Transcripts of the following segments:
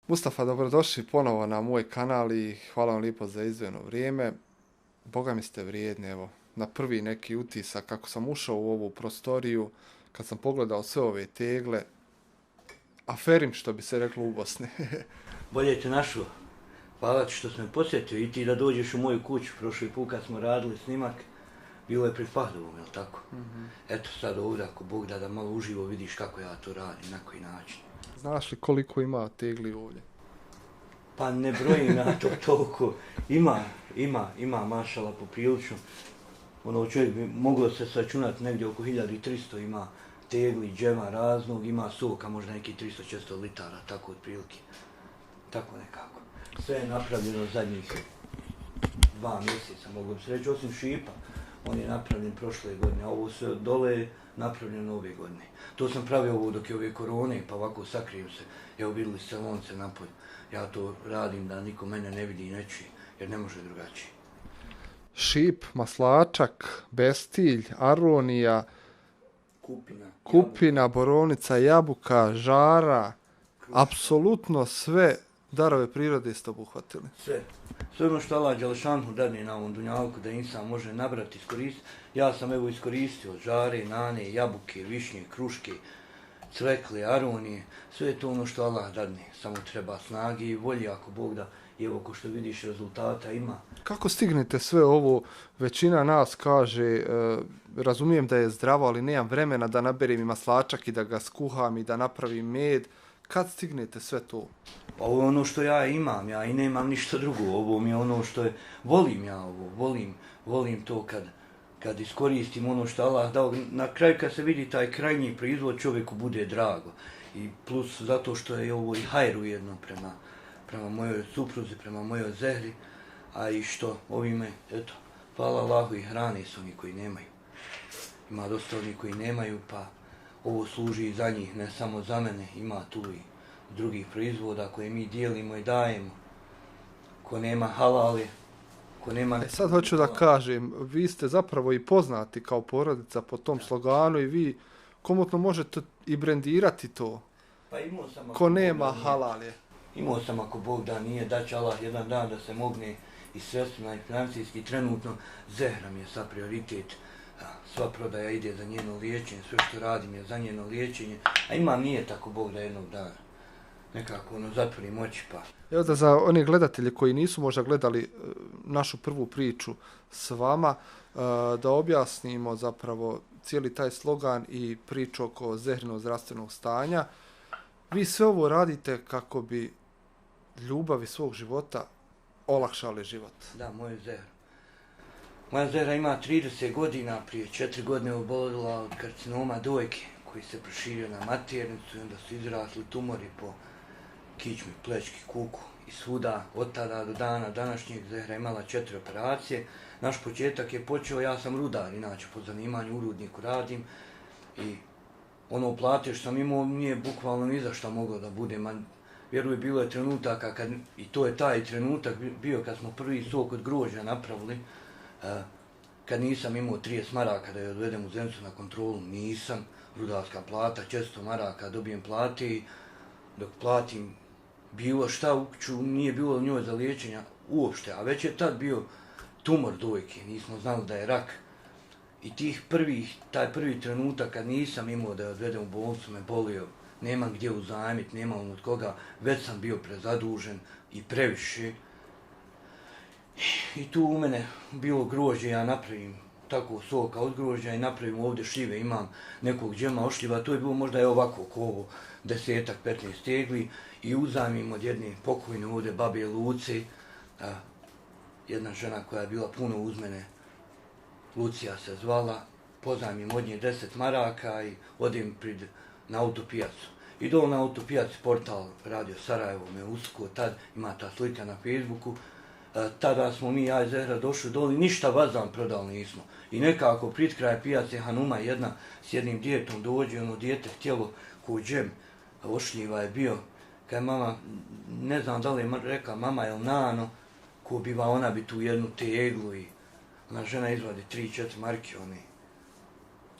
Mustafa, dobrodošli ponovo na moj kanal i hvala vam lijepo za izdvojeno vrijeme. Boga mi ste vrijedni, evo, na prvi neki utisak kako sam ušao u ovu prostoriju, kad sam pogledao sve ove tegle, aferim što bi se reklo u Bosni. Bolje te našao. Hvala ti što si me posjetio i ti da dođeš u moju kuću. Prošli put kad smo radili snimak, bilo je pred Fahdovom, jel tako? Eto sad ovdje, ako Bog da malo uživo vidiš kako ja to radim, na koji način. Znaš li koliko ima tegli ovdje? Pa ne brojim na to toliko. Ima mašala poprilično. Ono čovjek bi moglo se sačunati negdje oko 1300 ima tegli, džema raznog, ima soka možda neki 300-400 litara, tako otprilike. Tako nekako. Sve je napravljeno zadnjih 2 mjeseca, mogu bi se reći, osim šipa. On je napravljen prošle godine, a ovo sve dole je napravljeno ove godine. To sam pravio ovo dok je ove korone, pa ovako sakrijem se. Evo vidjeli ste lonce napolje. Ja to radim da niko mene ne vidi i ne čuje, jer ne može drugačije. Šip, maslačak, bestilj, aronija, kupina, borovnica, jabuka, žara, apsolutno sve darove prirode ste obuhvatili. Sve ono što Allah Đelešanu dadne na ovom dunjalku da insan može nabrati, iskoristiti. Ja sam evo iskoristio žare, nane, jabuke, višnje, kruške, cvekle, aronije. Sve je to ono što Allah dadne. Samo treba snage i volje ako Bog da. I evo ko što vidiš rezultata ima. Kako stignete sve ovo? Većina nas kaže, razumijem da je zdravo, ali nemam vremena da naberem i maslačak i da ga skuham i da napravim med. Kad stignete sve to? Pa ovo je ono što ja imam, ja i nemam ništa drugo. Ovo mi je ono što je, volim ja ovo, volim to kad iskoristim ono što Allah dao. Na kraju kad se vidi taj krajnji proizvod čovjeku bude drago. I plus zato što je ovo i hajr ujedno prema mojoj supruzi, prema mojoj Zehri, a i što ovime, eto, hvala Allahu i hrane su oni koji nemaju. Ima dosta oni koji nemaju, pa ovo služi i za njih, ne samo za mene, ima tu i drugih proizvoda koje mi dijelimo i dajemo. Ko nema halale, ko nema... Sad hoću da kažem, vi ste zapravo i poznati kao porodica po tom sloganu i vi komotno možete i brendirati to. Pa imao sam... Ko nema halalje. Imao sam ako Bog da nije, da će Allah jedan dan da se mogne i sredstvima i financijski. Trenutno Zehra mi je sad prioritet. Sva prodaja ide za njeno liječenje, sve što radim je za njeno liječenje. A imam nije tako Bog da jednog dana. Nekako zatvorim oči pa. Evo da za one gledatelje koji nisu možda gledali našu prvu priču s vama, da objasnimo zapravo cijeli taj slogan i priču oko Zehrinog zdravstvenog stanja. Vi sve ovo radite kako bi ljubavi svog života olakšali život. Da, moja Zehra ima 30 godina, prije 4 godine obolila od karcinoma dojke koji se proširio na maternicu i onda su izrasli tumori po kičmi, plečki, kuku i svuda. Od tada do dana današnjeg Zehra imala 4 operacije. Naš početak je počeo, ja sam rudar, inače po zanimanju u rudniku radim i ono plate što sam imao nije bukvalno ni za šta moglo da bude. Vjeruj, bilo je trenutaka kad, i to je taj trenutak bio kad smo prvi sok od grožđa napravili, kad nisam imao 30 maraka da je odvedem u Zenicu na kontrolu, nisam, rudarska plata, 400 maraka dobijem plate i dok platim bilo šta u kuću, nije bilo njoj za liječenja uopšte, a već je tad bio tumor dojke, nismo znali da je rak. I taj prvi trenutak kad nisam imao da je odvedem u bolnicu me bolio, nemam gdje uzajmiti, nemam od koga, već sam bio prezadužen i previše. I tu u mene bilo grožđe, ja napravim tako soka od grožđa i napravim ovdje šljive, imam nekog džema ošljiva, to je bilo možda je ovako oko ovo 10-15 tegli i uzajmim od jedne pokojne ovdje babe Luce, jedna žena koja je bila puno uz mene, Lucija se zvala, pozajmim od nje 10 maraka i odem na autopijacu. I dole na autopijaci portal Radio Sarajevo me usko, tad ima ta slika na Facebooku. Tada smo mi, ja i Zehra, došli dole, ništa vazdan prodali nismo. I nekako pred kraj pijace Hanuma jedna s jednim djetom dođe, ono dijete htjelo ko džem, ošljiva je bio. Kaj mama, ne znam da li je rekla mama ili nano, ko biva, ona bi tu jednu teglu i ona žena izvadi 3-4 marke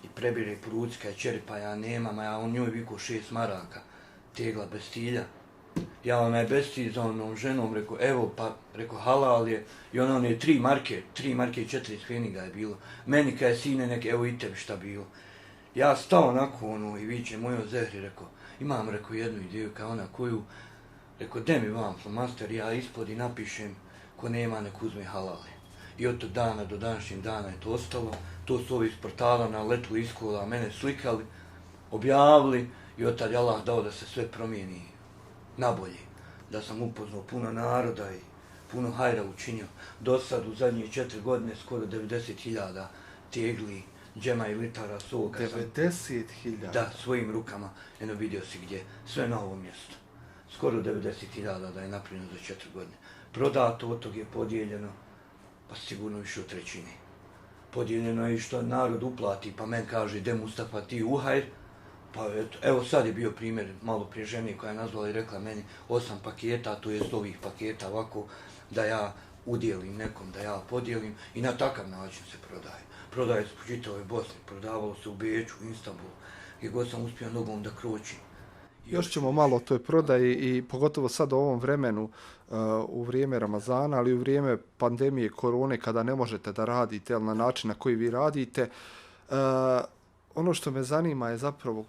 i prebire po ruci kaj čeri, pa ja nemam, a ja on njoj viko 6 maraka, tegla bestilja. Ja onaj bestizovnom ženom rekao, evo pa, rekao halal je, i ona je 3 marke i 4 feninga je bilo. Meni kaj je sine neke, evo i tebi šta bilo. Ja stao onako i viće mojoj Zehri, rekao, imam, rekao, jednu ideju kao ona koju, rekao, de mi vam flomaster, ja ispod i napišem, ko nema nek uzme halali. I od tog dana do današnjeg dana je to ostalo, to su ovi iz portala na letu iskola, mene slikali, objavili i od tad je Allah dao da se sve promijeni nabolje, da sam upoznao puno naroda i puno hajra učinio. Do sad u zadnje 4 godine skoro 90.000 tegli, džema i litara soka. 90.000? Da, svojim rukama, eno vidio si gdje, sve na ovom mjestu. Skoro 90.000 da je napravljeno za 4 godine. Prodato, od tog je podijeljeno, pa sigurno više od 1/3. Podijeljeno je i što narod uplati, pa men kaže, ide Mustafa ti u hajr. Pa evo sad je bio primjer malo prije žene koja je nazvala i rekla meni 8 paketa, to jest ovih paketa ovako da ja udjelim nekom, da ja podijelim i na takav način se prodaje. Prodaje se po čitavoj Bosni, prodavalo se u Beču, Istanbulu, gdje god sam uspio nogom da kročim. Još ćemo malo o toj prodaji i pogotovo sad u ovom vremenu, u vrijeme Ramazana, ali u vrijeme pandemije korone kada ne možete da radite na način na koji vi radite. Ono što me zanima je zapravo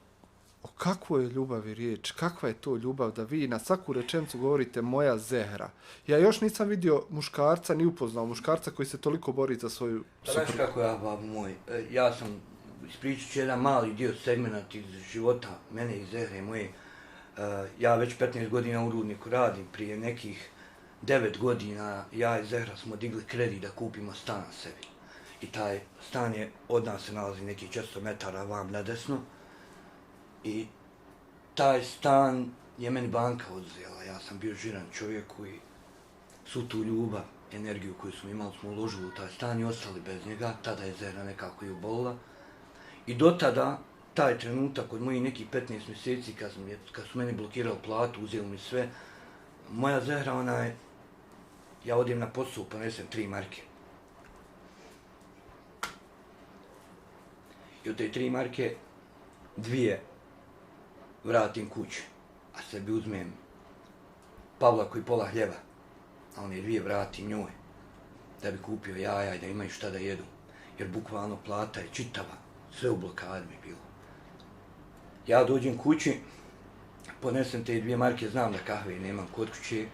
o kakvoj je ljubavi riječ, kakva je to ljubav da vi na svaku rečenicu govorite moja Zehra. Ja još nisam vidio muškarca, ni upoznao muškarca koji se toliko bori za svoju suprugu. Znaš kako ja, babu moj, ja sam, ispričat ću jedan mali dio segmenata iz života mene i Zehre moje. Ja već 15 godina u rudniku radim, prije nekih 9 godina ja i Zehra smo digli kredit da kupimo stan sebi. I taj stan je, od nas se nalazi nekih 400 metara vam na desno. I taj stan je meni banka oduzela. Ja sam bio žiran čovjek koji svu tu ljubav, energiju koju smo imali smo uložili u taj stan i ostali bez njega. Tada je Zehra nekako i obolila. I do tada, taj trenutak od mojih nekih 15 mjeseci kad su meni blokirali platu, uzeli mi sve, moja Zehra, ja odem na posao, ponesem 3 marke. I od te 3 marke 2 vratim kući, a sebi uzmem Pavlaku i pola hljeba, a one 2 vratim njoj, da bi kupio jaja i da imaju šta da jedu. Jer bukvalno plata je čitava, sve u blokadi mi bilo. Ja dođem kući, ponesem te 2 marke, znam da kahve nemam kod kuće,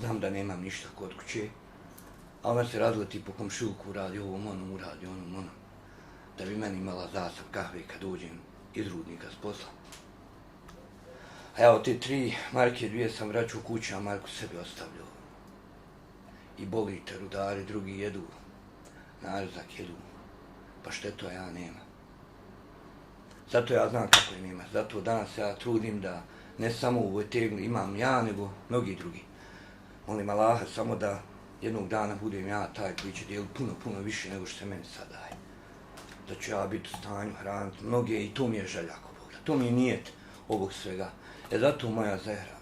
znam da nemam ništa kod kuće, a ona se razleti po komšiluku, uradi ovom onom, uradi onom onom, da bi meni imala zasav kahve kad dođem iz rudnika s posla. A ja od te 3 marke 2 sam vraćao kući, a marku sebi ostavljao. I bolite, rudari, drugi jedu, narzak jedu, pa šteto ja nema. Zato ja znam kako je nema, zato danas ja trudim da ne samo u ovoj tegli imam ja, nego mnogi drugi. Molim Allaha samo da jednog dana budem ja taj koji će dijeliti puno više nego što se meni sad daje. Da ću ja biti u stanju hraniti mnoge i to mi je želja ako Bog da. To mi je nijet ovog svega. Zato moja Zehra,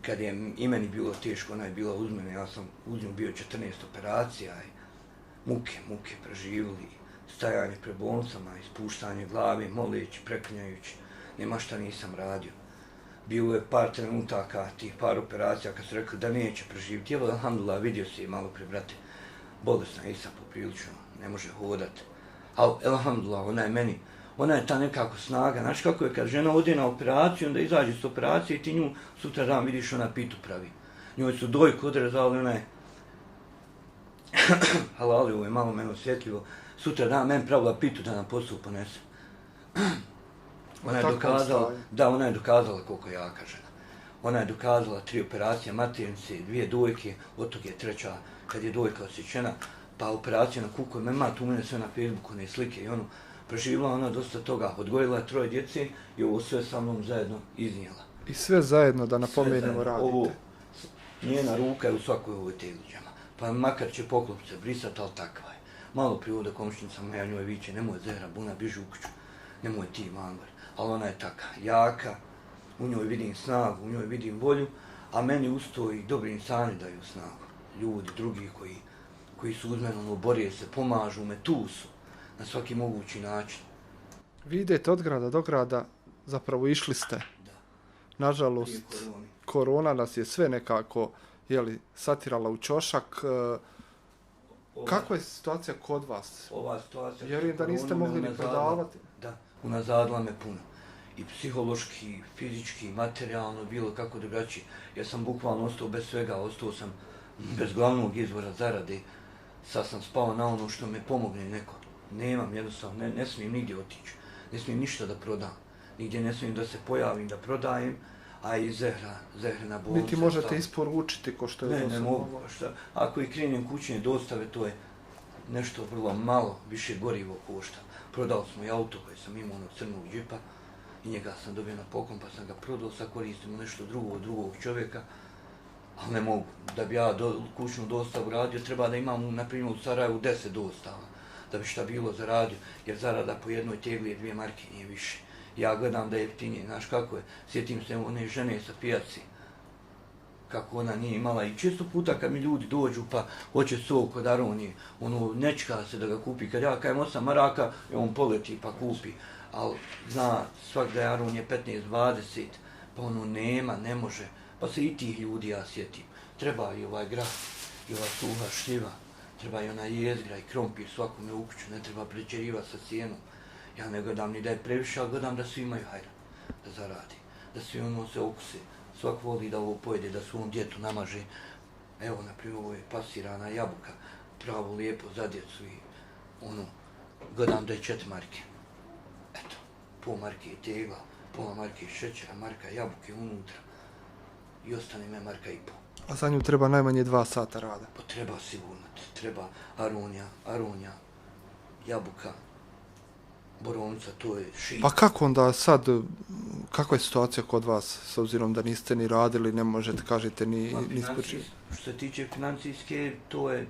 kad je i meni bilo teško, ona je bila uz mene, ja sam uz nju bio 14 operacija i muke preživjeli, stajanje pred bolnicama, ispuštanje glave, moleći, preklinjajući, nema šta nisam radio. Bilo je par trenutaka, tih par operacija, kad su rekli da neće preživjeti. Evo, alhamdulillah, vidio si je malo prije, brate, bolesna je Isa poprilično, ne može hodati. Ali, alhamdulillah, ona je ta nekako snaga. Znaš kako je kad žena ode na operaciju, onda izađe s operacije i ti nju sutra dan vidiš ona pitu pravi. Njoj su dojku odrezali, ona je halali, ovo je malo meni osjetljivo. Sutra dan meni pravila pitu da na posao ponese. Ona je dokazala koliko je jaka žena. Ona je dokazala 3 operacije maternice, 2 dojke, od tog je 3. kad je dojka osjećena, pa operacija na kuku, ima tu mene sve na Facebooku, one slike i preživjela ona dosta toga, odgojila 3 djece i ovo sve sa mnom zajedno iznijela. I sve zajedno da napomenemo radite. Ovo, njena ruka je u svakoj ovoj tegliđama, pa makar će poklop se brisati, ali takva je. Malo prije ovdje komšnica moja njoj viće, nemoj Zehra, buna, biži u kuću, nemoj ti mangar. Ali ona je taka jaka, u njoj vidim snagu, u njoj vidim volju, a meni usto i dobri insani daju snagu. Ljudi, drugi koji su uz mene, bore se, pomažu me, tu su, na svaki mogući način. Vi idete od grada do grada, zapravo išli ste. Da. Nažalost, korona nas je sve nekako satirala u ćošak. Kakva je situacija kod vas? Ova situacija... Vjerujem da niste mogli ni prodavati. Da, unazadila me puno. I psihološki, fizički, materijalno, bilo kako drugačije. Ja sam bukvalno ostao bez svega, ostao sam bez glavnog izvora zarade. Sad sam spao na ono što me pomogne neko. Nemam jednostavno, ne smijem nigdje otići. Ne smijem ništa da prodam. Nigdje ne smijem da se pojavim, da prodajem, a i Zehrina bolnica... Niti možete isporučiti ko što je... Ne mogu. Ako i krenem kućne dostave, to je nešto vrlo malo, više gorivo košta. Prodao smo i auto koje sam imao onog crnog džipa i njega sam dobio na poklon, pa sam ga prodao, sad koristimo nešto drugo od drugog čovjeka, ali ne mogu. Da bi ja kućnu dostavu radio, treba da imam, na primjer, u Sarajevu 10 dostava, da bi šta bilo zaradio, jer zarada po jednoj tegli je 2 marke, nije više. Ja gledam da je jeftinije, znaš kako je, sjetim se one žene sa pijaci, kako ona nije imala i često puta kad mi ljudi dođu pa hoće sok od Aronije, ono nečka se da ga kupi, kad ja kajem 8 maraka, on poleti pa kupi, ali zna svak da je Aronije 15-20, pa ono nema, ne može, pa se i tih ljudi ja sjetim. Treba i ovaj grah, i ova suha šljiva, treba i ona jezgra i krompir svakome u kuću, ne treba prečerivati sa cijenom. Ja ne gledam ni da je previše, ali gledam da svi imaju hajra, da zaradi, da svi ono se okuse. Svak voli da ovo pojede, da svom djetu namaže. Evo, naprimjer, ovo je pasirana jabuka, pravo lijepo za djecu i ono, gledam da je 4 marke. Eto, pol marke je tegla, pola marke je šećera, marka jabuke unutra i ostane me marka i pol. A za nju treba najmanje 2 sata rada? Pa treba sigurno, treba aronja, jabuka, borovnica, to je šit. Pa kako onda sad, kakva je situacija kod vas, s obzirom da niste ni radili, ne možete, kažete, ni spočiti? Što se tiče financijske, to je...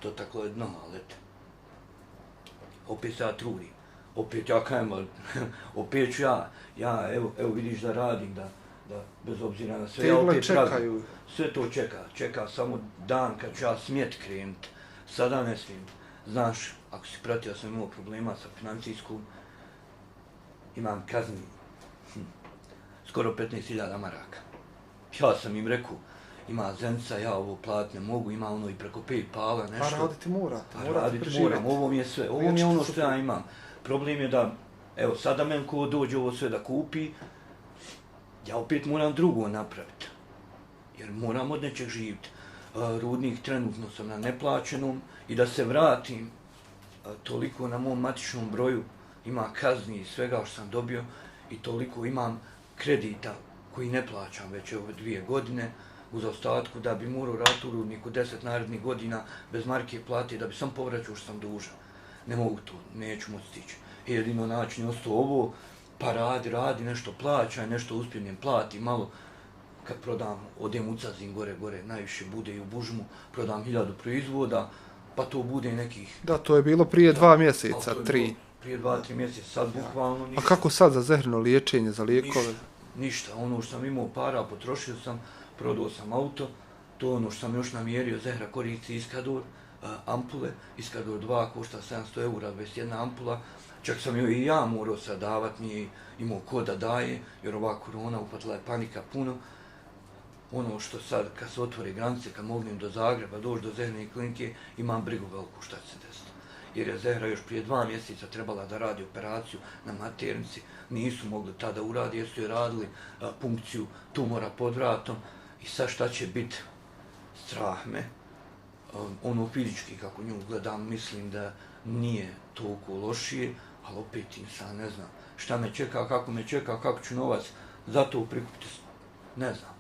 To tako je dno, ali eto. Opet se ja trudim. Opet ja kajem, opet ću ja, evo vidiš da radim, da bez obzira na sve, ja opet radim. Sve to čeka samo dan kad ću ja smijet krenut. Sada ne smijem. Znaš, ako si pratio, sam imao problema sa financijskom, imam kazni skoro 15.000 maraka. Ja sam im rekao, ima Zenca, ja ovo platit ne mogu, ima ono i preko PayPala, nešto. Pa raditi morate Moram, ovo mi je sve, ovo mi je ono što ja imam. Problem je da, evo, sada men ko dođe ovo sve da kupi, ja opet moram drugo napraviti, jer moram od nečeg živjeti. Rudnik trenutno sam na neplaćenom i da se vratim toliko na mom matičnom broju ima kazni i svega što sam dobio i toliko imam kredita koji ne plaćam već ove 2 godine u zaostatku da bi morao raditi u rudniku 10 narednih godina bez marke plati da bi sam povraćao što sam dužan. Ne mogu to, neću moći stići. Jedino način je ostao ovo, pa radi, nešto plaćaj, nešto uspjenem plati, malo. Kad prodam, odem ucazim gore, najviše bude i u Bužmu, prodam 1000 proizvoda, pa to bude nekih... Da, to je bilo prije 2 mjeseca, 3. Prije 2-3 mjeseca, sad bukvalno ništa. A kako sad za Zehrino liječenje, za lijekove? Ništa, ono što sam imao para, potrošio sam, prodao sam auto, to ono što sam još namjerio, Zehra koristi Iskador, ampule, Iskador 2 košta 700 eura, 21 ampula, čak sam joj i ja morao sad davat, nije imao ko da daje, jer ova korona upatila je panika puno. Ono što sad, kad se otvore granice, kad mognem do Zagreba, doći do Zehrine klinike, imam brigu veliku šta će se desiti. Jer je Zehra još prije 2 mjeseca trebala da radi operaciju na maternici, nisu mogli tada uradi, jer su joj radili punkciju tumora pod vratom i sad šta će biti, strah me. Ono fizički, kako nju gledam, mislim da nije toliko lošije, ali opet insan ne znam šta me čeka, kako ću novac za to prikupiti, ne znam.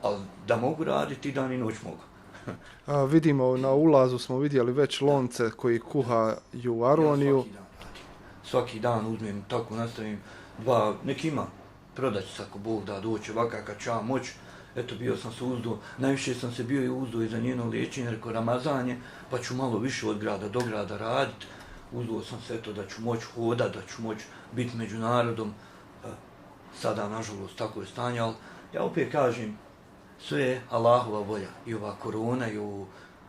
Ali da mogu raditi, dan i noć mogu. Vidimo, na ulazu smo vidjeli već lonce koji kuhaju aroniju. Svaki dan uzmem, tako nastavim 2, nek ima, prodat ću se ako Bog da doće ovaka kad ću ja moć. Eto, bio sam se uzdo, najviše sam se bio i uzdo i za njeno liječenje, rekao Ramazanje, pa ću malo više od grada do grada raditi. Uzdo sam se eto da ću moć hodat, da ću moć biti među narodom. Sada, nažalost, tako je stanje, ali ja opet kažem, sve je Allahova volja, i ova korona, i ovo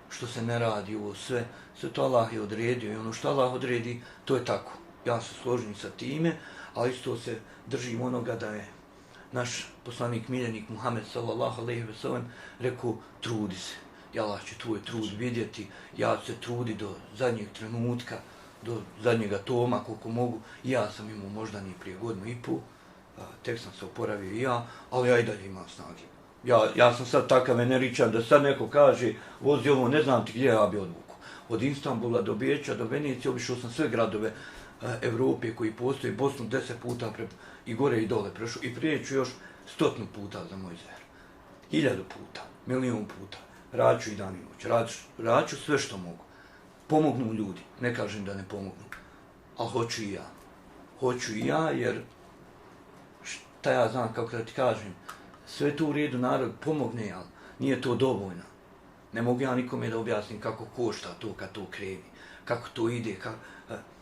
što se ne radi, ovo sve to Allah je odredio i ono što Allah odredi, to je tako. Ja se složim sa time, ali isto se držim onoga da je naš poslanik miljenik Muhammed sallallahu alejhi ve sellem rekao trudi se. I Allah će tvoj trud vidjeti, ja se trudi do zadnjeg trenutka, do zadnjeg atoma koliko mogu. I ja sam imao možda ni prije godinu i pol, tek sam se oporavio i ja, ali ja i dalje imam snage. Ja sam sad takav energičan da sad neko kaže vozi ovo, ne znam ti gdje ja bi odvuku. Od Istanbula do Beča, do Venecije, obišao sam sve gradove Evrope koji postoje, Bosnu 10 puta i gore i dole prešao i prijeću još 100 puta za moj zer. 1000 puta, milion puta. Raću i dan i noć, raću sve što mogu. Pomognu ljudi, ne kažem da ne pomognu, ali hoću i ja. Hoću i ja jer šta ja znam kako da ti kažem, sve to u redu narod pomogne, ali nije to dovoljno. Ne mogu ja nikome da objasnim kako košta to kad to kreni, kako to ide.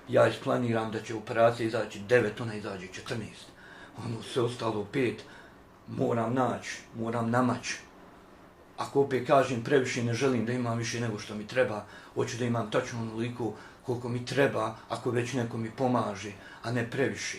Ja isplaniram da će operacija izaći 9, ona izađe 14. Ono sve ostalo 5 moram naći, moram namaći. Ako opet kažem previše ne želim da imam više nego što mi treba, hoću da imam tačno onoliko koliko mi treba, ako već neko mi pomaže, a ne previše.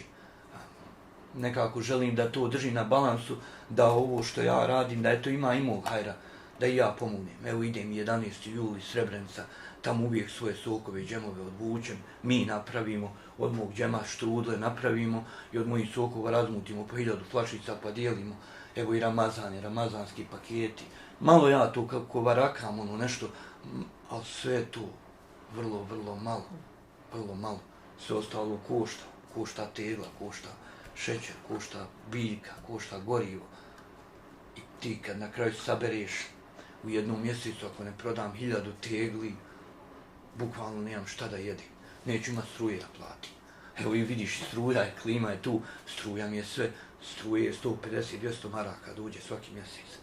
Nekako želim da to drži na balansu, da ovo što ja radim, da eto ima i mog hajra, da i ja pomognem. Evo idem 11. juli Srebrenica, tamo uvijek svoje sokove i džemove odvučem, mi napravimo, od mog džema štrudle napravimo i od mojih sokova razmutimo po 1000 flašica pa dijelimo. Evo i Ramazan, ramazanski paketi. Malo ja to kako varakam, ono nešto, ali sve to vrlo malo. Sve ostalo košta tegla, košta šećer, košta biljka, košta gorivo. I ti kad na kraju sabereš u jednom mjesecu, ako ne prodam 1000 tegli, bukvalno nemam šta da jedim. Neću imat struje da platim. Evo i vidiš, struja je, klima je tu, struja mi je sve, struje je 150-200 maraka da uđe svaki mjesec.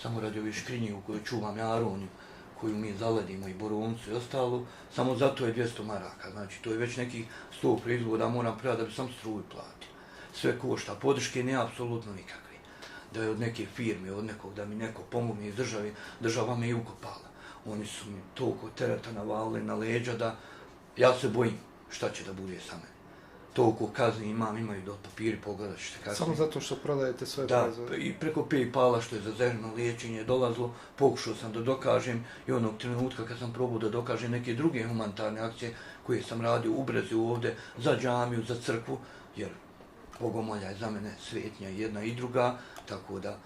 Samo radi ove škrinje u kojoj čuvam jaronju, koju mi zaledimo i borovnicu i ostalo, samo zato je 200 maraka. Znači, to je već nekih 100 proizvoda moram prodati da bi sam struju platio. Sve košta, podrške ne apsolutno nikakve. Da je od neke firme, od nekog, da mi neko pomogne iz države, država me i ukopala. Oni su mi toliko tereta navalili na leđa da ja se bojim šta će da bude sa mene. Toliko kazni imaju da od papiri pogledat ćete kasnije. Samo zato što prodajete svoje proizvode? Da, i preko PayPala što je za zehrno liječenje dolazilo, pokušao sam da dokažem i onog trenutka kad sam probao da dokažem neke druge humanitarne akcije koje sam radio u Brezju ovde, za džamiju, za crkvu, jer Bogomolja je za mene svetnja jedna i druga, tako da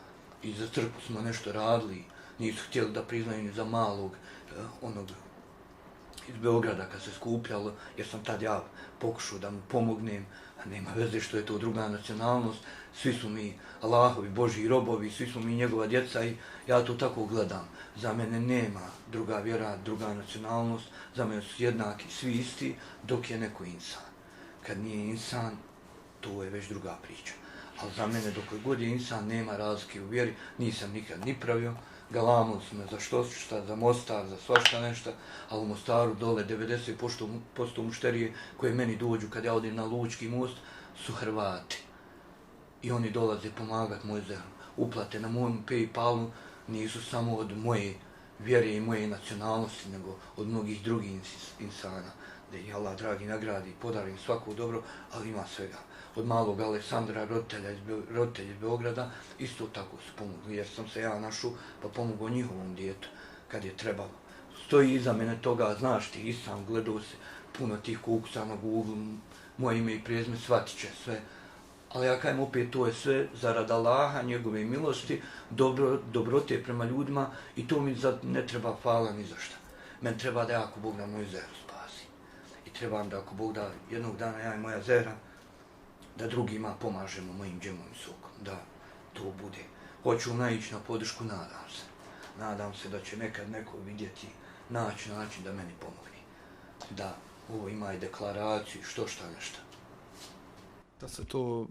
i za crkvu smo nešto radili, nisu htjeli da priznaju ni za malog onog iz Beograda kad se skupljalo, jer sam tad ja pokušao da mu pomognem, a nema veze što je to druga nacionalnost, svi su mi Allahovi, Božji robovi, svi smo mi njegova djeca i ja to tako gledam. Za mene nema druga vjera, druga nacionalnost, za mene su jednaki, svi isti, dok je neko insan. Kad nije insan, to je već druga priča. Ali za mene dok god je insan nema razlike u vjeri, nisam nikad ni pravio. Galamili su me za šta, za Mostar, za svašta nešto, ali u Mostaru dole 90% mušterije koje meni dođu kad ja odem na Lučki most su Hrvati. I oni dolaze pomagat moj zemlju. Uplate na mojom PayPalu nisu samo od moje vjere i moje nacionalnosti, nego od mnogih drugih insana. Da ih Allah dragi nagradi, podari im svako dobro, ali ima svega. Od malog Aleksandra, roditelja iz Beograda, isto tako su pomogli, jer sam se ja našao pa pomogao njihovom djetu kad je trebalo. Stoji iza mene toga, znaš ti, i sam gledao se puno tih kukusa na Google, moje ime i prezime, shvatit će sve. Ali ja kajem opet, to je sve zarad Allaha, njegove milosti, dobrote prema ljudima i to mi ne treba hvala ni za šta. Meni treba da ako Bog da moju zeru spasi. I trebam da ako Bog da jednog dana ja i moja zera, da drugima pomažemo mojim džemom i sokom, da to bude. Hoću naići na podršku, nadam se. Nadam se da će nekad neko vidjeti, naći način da meni pomogne. Da ovo ima i deklaraciju, što šta nešto. Da se to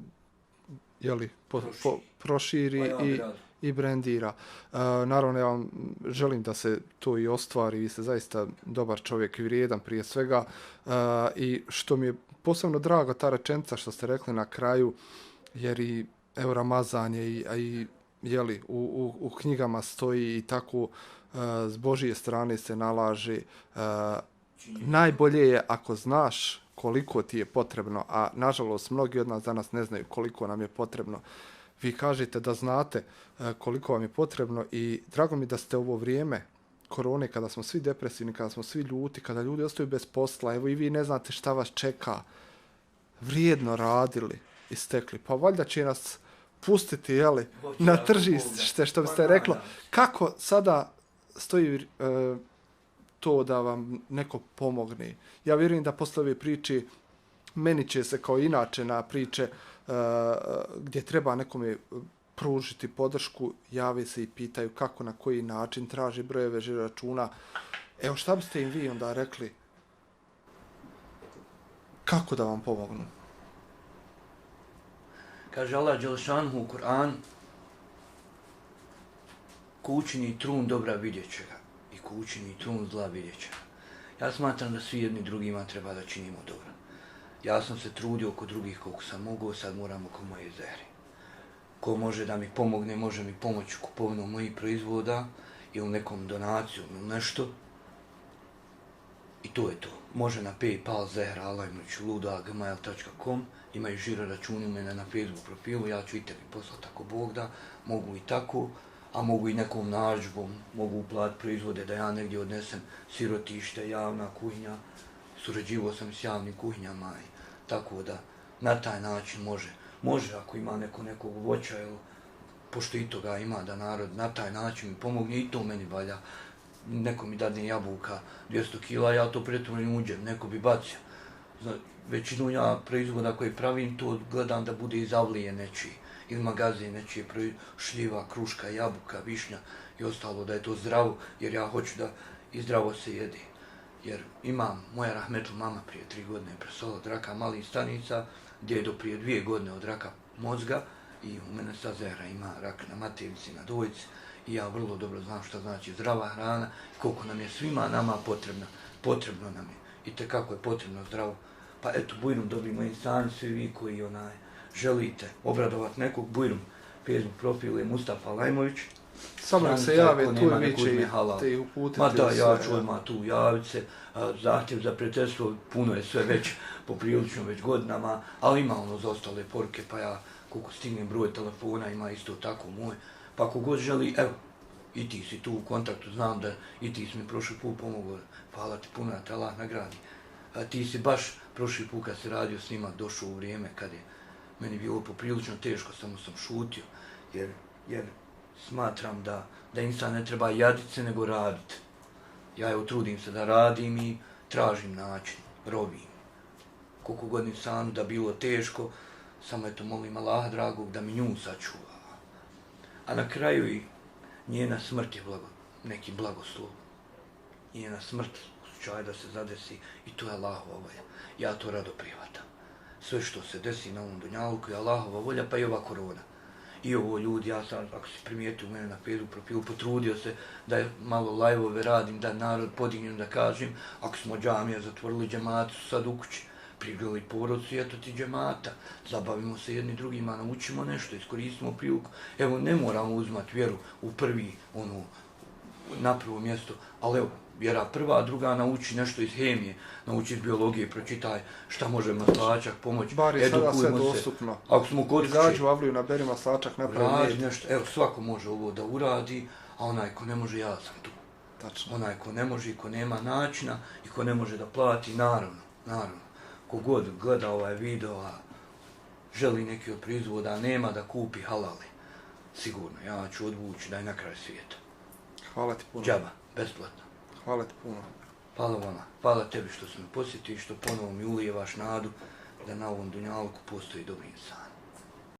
proširi i brandira. Naravno, ja vam želim da se to i ostvari. Vi ste zaista dobar čovjek i vrijedan prije svega. I što mi je posebno drago, ta rečenica što ste rekli na kraju, jer i evo Ramazan je u knjigama stoji i tako s Božije strane se nalaže. Najbolje je ako znaš koliko ti je potrebno, a nažalost mnogi od nas danas ne znaju koliko nam je potrebno. Vi kažete da znate koliko vam je potrebno i drago mi da ste ovo vrijeme korone, kada smo svi depresivni, kada smo svi ljuti, kada ljudi ostaju bez posla, evo i vi ne znate šta vas čeka, vrijedno radili i stekli. Pa valjda će nas pustiti, jeli, na tržište, što biste reklo. Kako sada stoji to da vam neko pomogne? Ja vjerujem da posle ove priče meni će se kao inače na priče gdje treba nekome pružiti podršku, jave se i pitaju kako, na koji način, traži brojeve žiro-računa. Evo šta biste im vi onda rekli? Kako da vam pomognu? Kaže Allah Đelešanuhu u Kur'anu, ko učini trun dobra vidjet će ga i ko učini trun zla vidjet će ga. Ja smatram da svi jedni drugima treba da činimo dobro. Ja sam se trudio oko drugih koliko sam mogao, sad moram oko moje Zehre. Ko može da mi pomogne, može mi pomoći kupovnom mojih proizvoda ili nekom donacijom ili nešto. I to je to. Može na PayPal zehra@luda@gmail.com, imaju žiro računi u mene na Facebook profilu, ja ću i tebi poslati ako Bog da, mogu i tako, a mogu i nekom narudžbom, mogu uplatiti proizvode da ja negdje odnesem sirotište, javna kuhinja, surađivao sam s javnim kuhinjama i tako da na taj način može. Može ako ima nekog voća, ili, pošto i toga ima da narod na taj način mi pomogne i to meni valja. Neko mi dadne jabuka 200 kila, ja to pretvorim u džem, neko bi bacio. Većinu ja proizvoda koji pravim, to gledam da bude iz avlije nečiji, ili magazin nečije, šljiva, kruška, jabuka, višnja i ostalo, da je to zdravo, jer ja hoću da i zdravo se jede. Jer imam, moja rahmetla mama prije 3 godine presola od raka malih stanica, djedo prije 2 godine od raka mozga i u mene sad Zehra ima rak na maternici, na dojci i ja vrlo dobro znam šta znači zdrava hrana, koliko nam je svima nama potrebno nam je i tekako je potrebno zdravo. Pa eto, bujrum dobimo insani, svi vi koji želite obradovati nekog, bujrum, Facebook profil je Mustafa Lajmović. Samo nek se jave tu i vi ćete ih uputiti. Ma da, ja ću odmah tu javiti se. Zahtjev za prijateljstvo puno je sve već, poprilično već godinama, ali ima ono za ostale poruke, pa ja koliko stignem broj telefona, ima isto tako moj. Pa ako god želi, evo, i ti si tu u kontaktu, znam da i ti si mi prošli put pomogao, hvala ti puno, da te Allah nagradi. Ti si baš prošli put kad si radio snimak došao u vrijeme kad je meni bilo poprilično teško, samo sam šutio, jer smatram da insan ne treba jadit se nego radit. Ja evo trudim se da radim i tražim način, robim. Koliko god insanu da bilo teško, samo eto molim Allaha dragog da mi nju sačuva. A na kraju i njena smrt je neki blagoslov. Njena smrt u slučaju da se zadesi i to je Allahova volja. Ja to rado prihvatam. Sve što se desi na ovom dunjaluku je Allahova volja, pa i ova korona. I ovo ljudi, ja sam, ako si primijetio u mene na Facebook profilu, potrudio se da malo live-ove radim, da narod podignem, da kažem, ako smo džamije zatvorili, džemati su sad u kući, prigrali porodci, eto ti džemata, zabavimo se jedni drugima, naučimo nešto, iskoristimo priliku. Evo, ne moramo uzmati vjeru u na prvo mjesto, ali evo, vjera prva, a druga nauči nešto iz hemije, nauči iz biologije, pročitaj šta može maslačak pomoći, bar je sada sve dostupno. Ako smo kod kuće, izađu u avliju, naberi maslačak, napravi nešto. Evo, svako može ovo da uradi, a onaj ko ne može, ja sam tu. Tačno. Onaj ko ne može i ko nema načina i ko ne može da plati, naravno. Kogod gleda ovaj video, a želi neki od proizvoda, nema da kupi halali. Sigurno, ja ću odvući da je na kraj svijeta. Hvala ti puno. Džaba, besplatno. Hvala ti puno. Hvala vama. Hvala tebi što si me posjetio i što ponovo mi ulijevaš nadu da na ovom dunjalku postoji dobri insan.